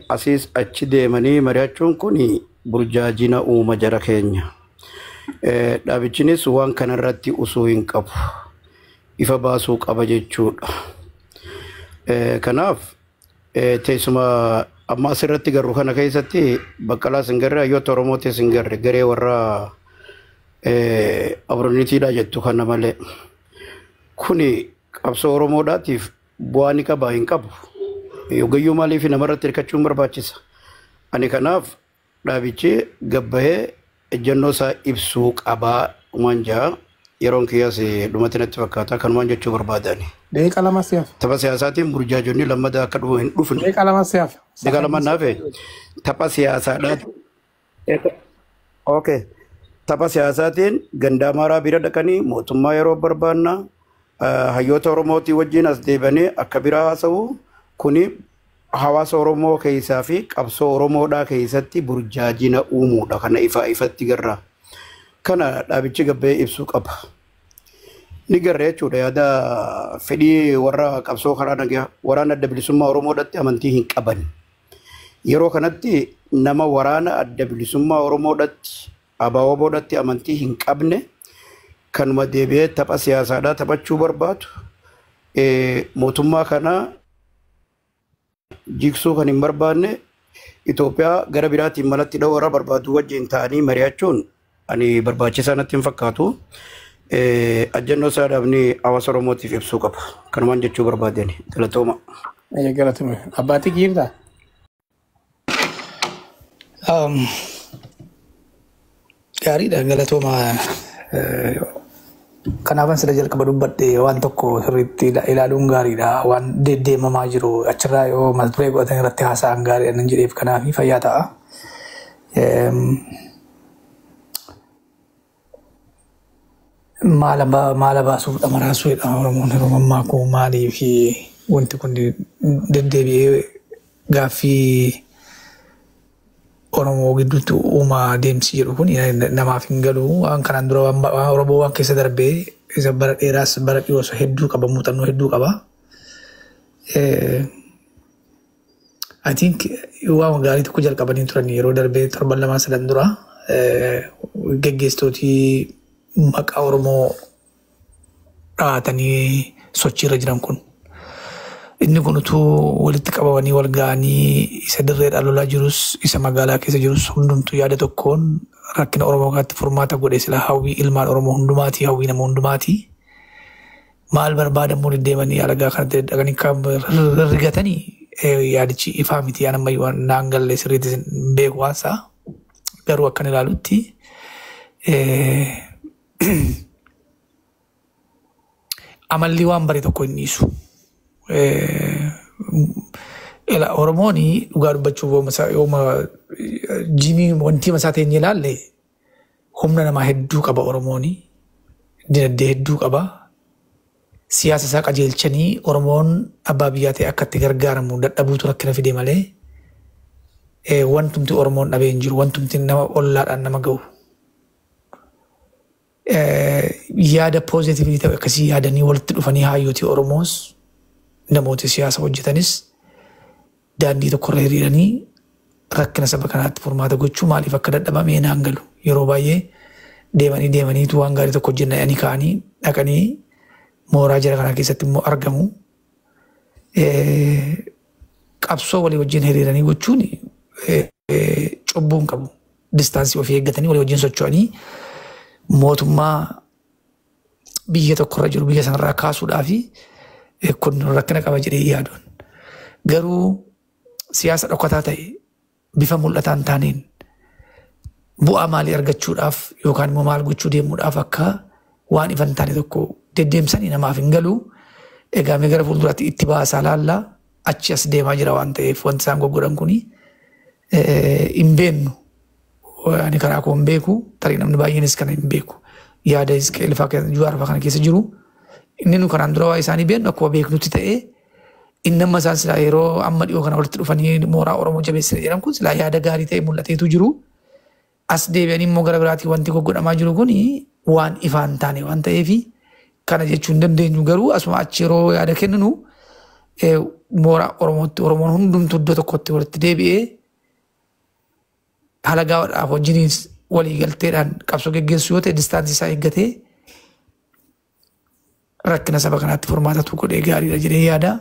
Asiis achi deemanii mari'achuun kun burjaajina uuma jara keenya. Dhaabichinis waan kanarratti usuu hin qabu. Ifa baasuu qaba jechuudha. Kanaaf teessuma amma asirratti garru kana keessatti Baqqalaas hin garre, hayyoota Oromootis hin garre, garee warra Abronitiidha jettu kana malee. Kuni qabsoo Oromoodhaatiif bu'aa ni qaba hin qabu. Yogayyuu maaliif namarratti hirkachuun barbaachisa? Ani kanaaf dhaabichi gabbahee ejjennoo isaa ibsuu qabaa waan ja'a. Yeroon kiyyaas dhumatti natti fakkaata kanumaan jechuu barbaadani. Daqiiqa 2 si hafe. Tapha siyaasaatiin burjaajonni lammataa akka dhufu hin dhufne. Daqiiqa 2 si hafe. Daqiiqa 2 naafe tapha siyaasaadhaati. Okay. Tapha siyaasaatiin ganda Amaaraa bira dhaqanii mootummaa yeroo barbaanna hayyoota Oromootii wajjin as deebanii akka biraa haasa'u kuni hawaasa Oromoo keessaa fi qabsoo Oromoodhaa keessatti burjaajina uumuudha. Kana ifaa ifatti garra. Kana dhaabichi gabbee ibsuu qaba. Ni garra jechuudha yaada fedhii warra qabsoo karaa nagaa waraana adda bilisummaa Oromoodhaatti amantii hin qaban. Yeroo kanatti nama waraana adda bilisummaa Oromoodhaatti ABO-dhaatti amantii hin qabne kanuma deebi'ee tapha siyaasaadhaa taphachuu barbaadu mootummaa kana jigsuu kan hin barbaanne Itoophiyaa gara biraatiin malatti dha'uu warra barbaadu wajjin ta'anii mari'achuun ani barbaachisaa natti hin fakkaatu. Ajjannoo isaa dhaabni hawaasa Oromootiif ibsuu qaba. Kanumaan jechuu barbaadeen galatooma. Galatoomi. Abbaatii kiirtaa? Gaariidha galatooma. Kanaafan sila jalqaba dubbadhe waan tokko sirriitti ilaaluun gaariidha. Waan deddeemamaa jiru achirraa yoo mata duree godhatan irratti haasa'an gaariidha nan jedheef kanaaf fayyaa ta'a. Maala baasuuf dhamaraasuudha Oromoon yeroo ammaa kun maalii fi wanti kun deddeebi'ee gaaffii Oromoo gidduutti uumaa deemsi jedhu kun namaaf hin galu. Waan kanaan dura waan Oromoo waan keessa darbee isa bara dheeraas bara dhiyoos hedduu qaba, muuxannoo hedduu qaba. I think waan gaarii tokko jalqabanii turan yeroo darbee torban 2 3 dura geggeessitootii maqaa Oromoo dhahatanii sochiirra jiran kun. Inni kun utuu walitti qabamanii wal ga'anii isa dirreedhaan lolaa jirus isa magaalaa keessa jirus hundumtuu yaada tokkoon rakkina Oromoo kanatti furmaata godhe sila hawwii ilmaan Oromoo hundumaati hawwii nama hundumaati. Maal barbaadamuu deddeemanii alagaa kanatti dhaqanii kan rigatanii yaadichi ifaa miti yaan ammayyuu naan galle sirriitti hin beeku waan isaa garuu akkan ilaalutti amalli waan bare tokko hin dhiisu. Oromoon dhugaa dubbachuuf yooma jimii wanti masaa ta'e ilaalle humna namaa hedduu qaba Oromoon dinagdee hedduu qaba. Siyaasa isaa qajeelchanii Oromoon abbaa biyyaa ta'e akka itti gargaaramu dadhabuutu rakkina fide malee wantumti Oromoon dhabee hin jiru wantumti nama ollaadhaan nama ga'u. Yaada pooziitiivii ta'e akkasii yaadanii walitti dhufanii hayyootii Oromoos namoota siyaasa hojjetanis daandii tokkorra hiriiranii rakkina saba kanaatti furmaata gochuu maaliif akka dadhabame naan galu. Yeroo baay'ee deemanii deemaniitu waan gaarii tokko hojjennanii ka'anii dhaqanii mooraa jara kanaa keessatti immoo argamu. Qabsoo walii wajjin hiriiranii gochuun cubbuu hin qabu. Distaansii ofii eeggatanii walii wajjin socho'anii mootummaa biyya tokkorra jiru biyya sanarraa kaasuudhaa fi kun rakkina qaba jedhee yaaduun. Garuu siyaasa dhokataa ta'e bifa mul'ataa hin taaneen bu'aa maalii argachuudhaaf yookaan immoo maal gochuu deemuudhaaf akka waan ifa hin taane tokko deddeemsanii namaaf hin galu. Egaa mee gara fuulduraatti itti baasaa laallaa achi as deemaa jira waan ta'eef wanti isaan goggodhan kuni hin beennu. Ani karaa koo hin beeku tarii namni baay'eenis kana hin beeku. Yaada Hisqeel fa'aa Jawaar fa'aa kana keessa jiru. Inni nu kanaan dura waa isaanii beennu akkuma beeknutti ta'ee inni amma isaan silaa yeroo amma dhiyoo kana walitti dhufanii mooraa Oromoo jabeessina jedhan kun silaa yaada gaarii ta'e mul'ateetu jiru. As deebi'anii immoo gara biraatiin wanti goggodhamaa jiru kun waan ifaa hin taane waan ta'eef kana jechuu hin dandeenyu garuu asuma achi yeroo yaada kenninu Mooraa Oromootti Oromoon hundumtuu iddoo tokkotti walitti deebi'ee halagaadhaaf wajjiniis walii galteedhaan qabsoo geggeessu yoo ta'e, distance isaa eeggatee rakkina saba kanaatti furmaatatu godhee gaariidha jedhee yaada.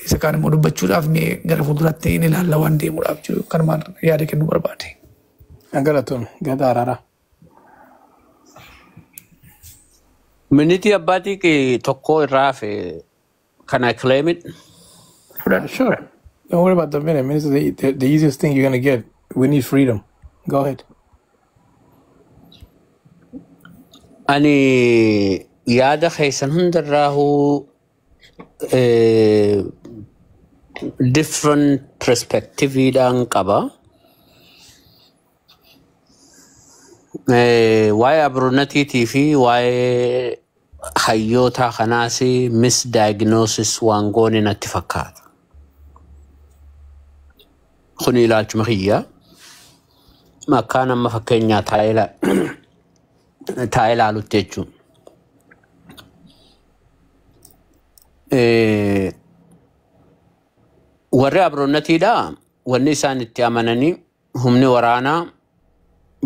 Isa kaan immoo dubbachuudhaaf mee gara fuulduraatti inni ilaalla waan deemuudhaaf jiru kanumaan yaada kennuu barbaade. Galatoome. Gata araaraa. Minitii abbaatii tokko irraa hafe. Can I claim it? Fudhadhu. Sure. Don't worry about the minute. Minutes is the easiest thing you're gonna get. We need freedom. Go ahead. Ani yaada keessan hundarraahuu different perspectiveidhaan qaba. Waa'ee abroonatiitii fi waa'ee hayyoota kanaas misdiagnosis waan goone natti fakkaata. Kun ilaalchuma kiyya. Akkaan amma fakkeenyaa taa'ee ilaalutti jechuudha. Warri abroonnatiidha wanni isaan itti amananii humni waraanaa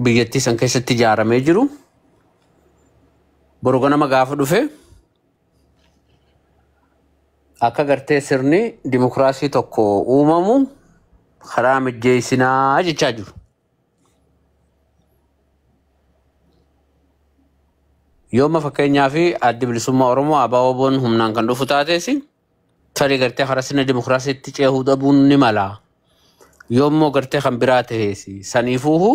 biyyattii san keessatti ijaaramee jiru boru ganama gaafa dhufe akka gartee sirni dimokiraasii tokko uumamu karaa mijjeessinaa jechaa jiru. Yooma fakkeenyaa fi Addi Bilisummaa Oromoo ABO'n humnaan kan dhufu taates, tarii gartee karaa sirna dimokiraasiitti ceehuu dhabuun ni mala. Yoommoo gartee kan biraa ta'es saniifuuhu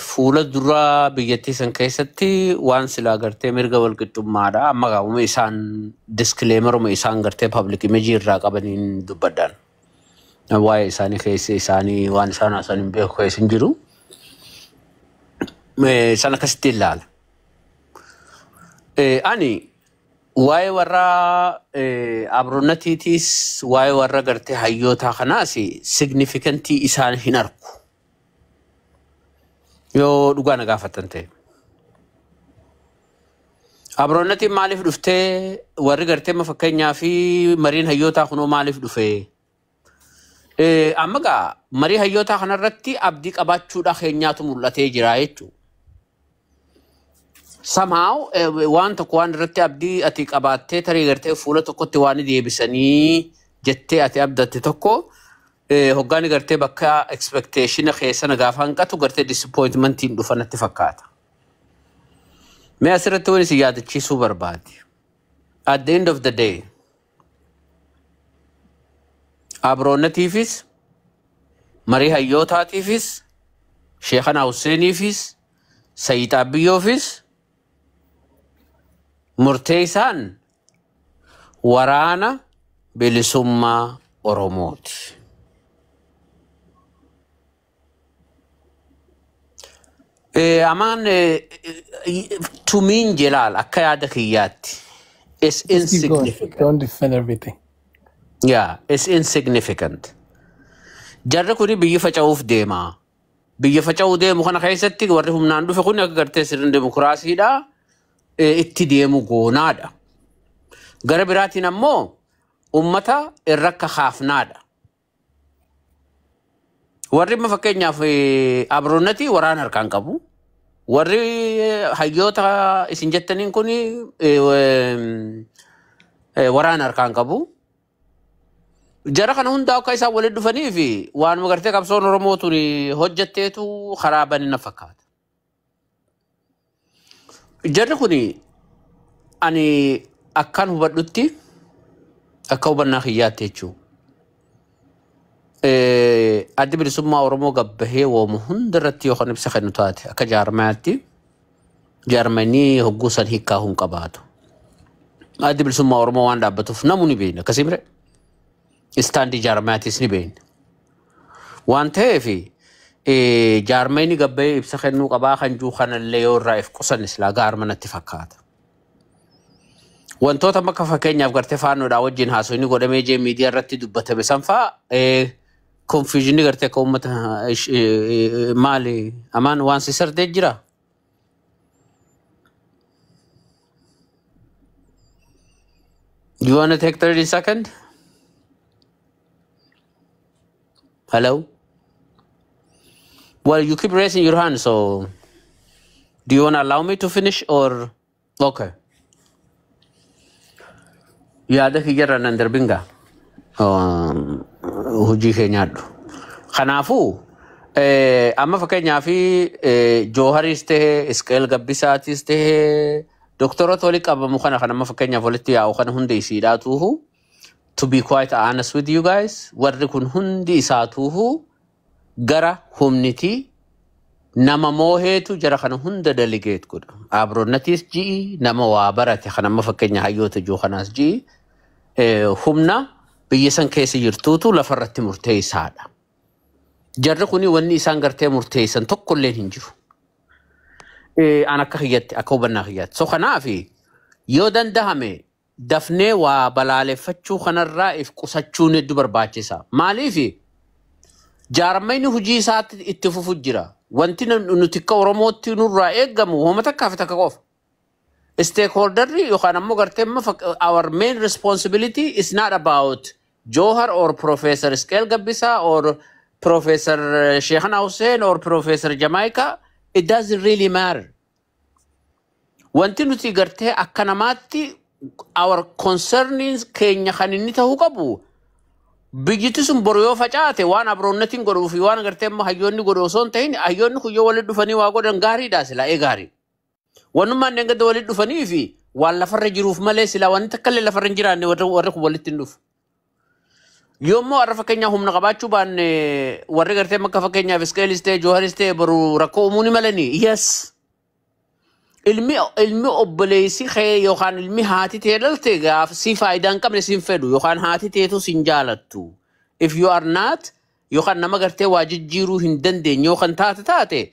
fuula duraa biyyattii san keessatti waan silaa gartee mirga walqixxummaadha. Amma gaa'uma isaan disclaimeruma isaan gartee public image irraa qabaniin dubbadhaan. Waa'ee isaanii keessa isaanii waan isaan haasan hin beeku keessa hin jiru. San akkasitti ilaala. Ani waa'ee warra abroonnatiitiis waa'ee warra gartee hayyootaa kanaas significantii isaan hin argu. Yoo dhugaa na gaafatan ta'e. Abroonnatiin maaliif dhuftee, warri gartee amma fakkeenyaa fi mariin hayyootaa kunoo maaliif dhufee? Amma gaa marii hayyootaa kanarratti abdii qabaachuudha keenyaatu mul'atee jira jechuudha. Somehow waan tokko waan irratti abdii ati qabaattee tarii gartee fuula tokkotti waan deebisanii jettee ati abdatte tokko hoggaan gartee bakka expectation keessa gaafa hanqatu gartee disappointmentiin dhufa natti fakkaata. Mee asirratti waan isin yaadachiisuu barbaade. At the end of the day, abroonnatiifis, marii hayyootaatiifis, Sheekana Husseeniifis, Sayyid Abiyyoofis murtee isaan Waraana Bilisummaa Oromooti. Amaan tumiin jelaal akka yaada kiyyaatti. It's Just keep going. insignificant. Don't defend everything. Yeah, it's insignificant. Jarri kuni biyyi faca'uuf deema. Biyya faca'uu deemu kana keessatti warri humnaan dhufe kun akka gartee sirna dimokiraasiidha itti deemu goonaadha. Gara biraatiin ammoo ummata irra akka kaafnaadha. Warri amma fakkeenyaaf abroonnatii waraana harkaan qabu. Warri hayyoota isin jettaniin kun waraana harkaan qabu. Jara kana hundaa akka isaan walitti dhufanii fi waanuma gartee qabsoon Oromoo tuni hojjetteetu karaa banina fakkaata. Jarri kuni ani akkan hubadhutti, akka hubannaa kiyyaatti jechuudha. Addi Bilisummaa Oromoo gabbahee woomu hunda irratti yoo kan ibsa kennu taate, akka jaarmayaatti jaarmanii hogguu san hiikkaa hun qabaatu. Addi Bilisummaa Oromoo waan dhaabbatuuf namu ni beekna, akkasii bire istaandii jaarmayaatis ni beekna. Waan ta'eef jaarmayni gabbahee ibsa kennuu qabaa kan jiru kanallee yoo irraa if qusan silaa gaarma natti fakkaata. Wantoota akka fakkeenyaaf gartee faannoodhaa wajjin haasofni godhamee jee miidiyaa irratti dubbatame san fa'aa confusionii gartee akka uummata maali amaan waan si sardee jira. You wanna take 30 second? Hello? Well, you keep raising your hand, so do you wanna allow me to finish or okay. Yaada kiyyarra nan darbinga. Hojii kee nyaadhu. Kanaafuu amma fakkeenyaa fi Jooharis ta'e, Isqeel Gabbisaatis ta'e, doktoroota walitti qabamu kana kan amma fakkeenyaaf walitti yaa'u kana hunda isiidhaatuuhu, to be quite honest with you guys, warri kun hundi isaatuuhu gara humniti nama mooheetu jara kana hunda delegate godha. Abroonnatiis ji'i, nama waa barate kan amma fakkeenya hayyoota jiru kanaas ji'i, humna biyya san keessa jirtuutu lafarratti murteessaadha. Jarri kuni wanni isaan gartee murteessan tokkolleen hin jiru. An akka kiyyatti, akka hubannaa kiyyaatti. So kanaafi yoo dandahame dafnee waa balaaleffachuu kanarraa if qusachuun hedduu barbaachisa. Maaliifi jaarmayni hojii isaatti itti fufu jira. Wanti nuti akka Oromootti nurraa eeggamu homa takkaa fi takka qofa. Stakeholderri yookaan ammoo gartee amma our main responsibility is not about Johar or Professor Isqeel Gabbisa or Professor Sheikhana Hussein or Professor Jamaica. It doesn't really matter. Wanti nuti gartee akka namaatti our concerns keenya kan inni ta'uu qabu, biyyatti sun boru yoo facaate waan abroonnatiin godhuu fi waan gartee amma hayyoonni godhu osoo hin ta'in, hayyoonni kun yoo walitti dhufanii waa godhan gaariidha, silaa ee gaarii. Wannummaan dheengadda walitti dhufanii fi waan lafarra jiruuf malee silaa wanti takka illee lafarra hin jiraanne warri kun walitti hin dhufu. Yoommoo har'a fakkeenyaaf humna qabaachuu baanne, warri gartee akka fakkeenyaaf Isqeelis ta'e, Jooharis ta'e, boru rakkoo uumuu ni malanii. Yes. Ilmi obboleessi kee yookaan ilmi haati tee dhalte gaaf si faayidaa hin qabne sin fedhu yookaan haati teetu sin jaalattu. If you are not yookaan nama gartee waa jijjiiruu hin dandeenye yookaan taate,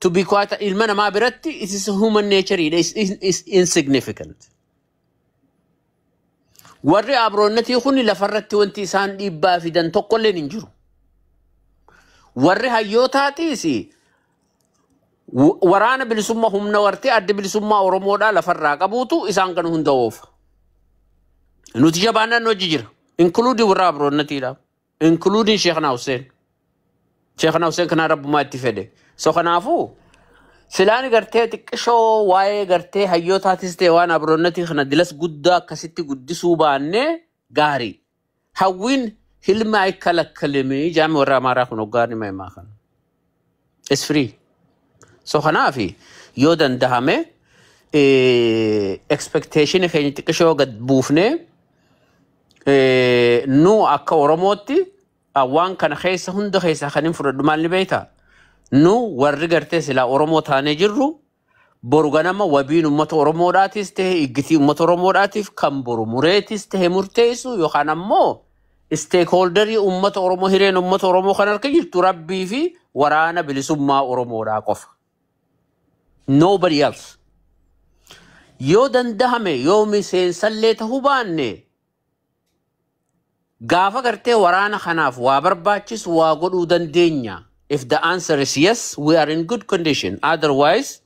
to be quite, ilma namaa biratti it is human nature, it is insignificant. Warri abroonnatii kun lafarratti wanti isaan dhiibbaa fidan tokkolleen hin jiru. Warri hayyootaatiis waraana bilisummaa, humna wartee adda bilisummaa Oromoodhaa lafarraa qabuutu isaan kan hunda oofa. Nuti jabaannaan hojii jira. Including warra abroonnatiidha. Including Sheekh Hussein. Sheekh Hussein kanaa rabbumaa itti fedhe. So kanaafuu silaan gartee xiqqishoo waa'ee gartee hayyootaatis ta'e waan abroonnatii kana dilas guddaa akkasitti guddisuu baannee gaarii. Hawwiin hilma አይከለከልም jaami warra Amaaraa kun hoggaa nima himaa kana. It's free. So kanaafi yoo dandahame expectation keenya xiqqishoo gad buufnee, nu akka Oromootti waan kana keessa hunda keessaa kan hin fudhadhu maal ni beektaa? Nu warri gartee silaa Oromoo taanee jirru, boru ganama wabiin uummata Oromoodhaatis ta'e, iggitii uummata Oromoodhaatiif kan boru mureetis ta'e murteessu yookaan ammoo stakeholderii uummata Oromoo, hireen uummata Oromoo kan harka jirtu Rabbii fi waraana bilisummaa Oromoodhaa qofa. Nobody else. Yoo dandahame yoo miseensallee ta'uu baanne, gaafa gartee waraana kanaaf waa barbaachisu waa godhuu dandeenya. If the answer is yes, we are in good condition. Otherwise,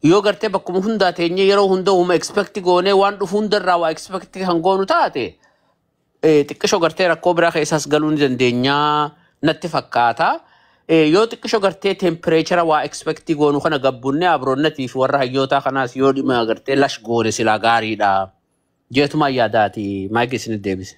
yoo gartee bakkuma hundaa teenyee yeroo hunda uuma expect goonee, waan dhufu hundarraa waa expect kan goonu taate, xiqqishoo gartee rakkoo biraa keessaas galuu ni dandeenyaa natti fakkaata. Yoo xiqqishoo gartee temperature waa expect goonu kana gabbunnee abroonnatii fi warra hayyootaa kanaas yoo dhimma gartee lash goone silaa gaariidha. Jeetumaa yaadaati maayikii isinit deebise.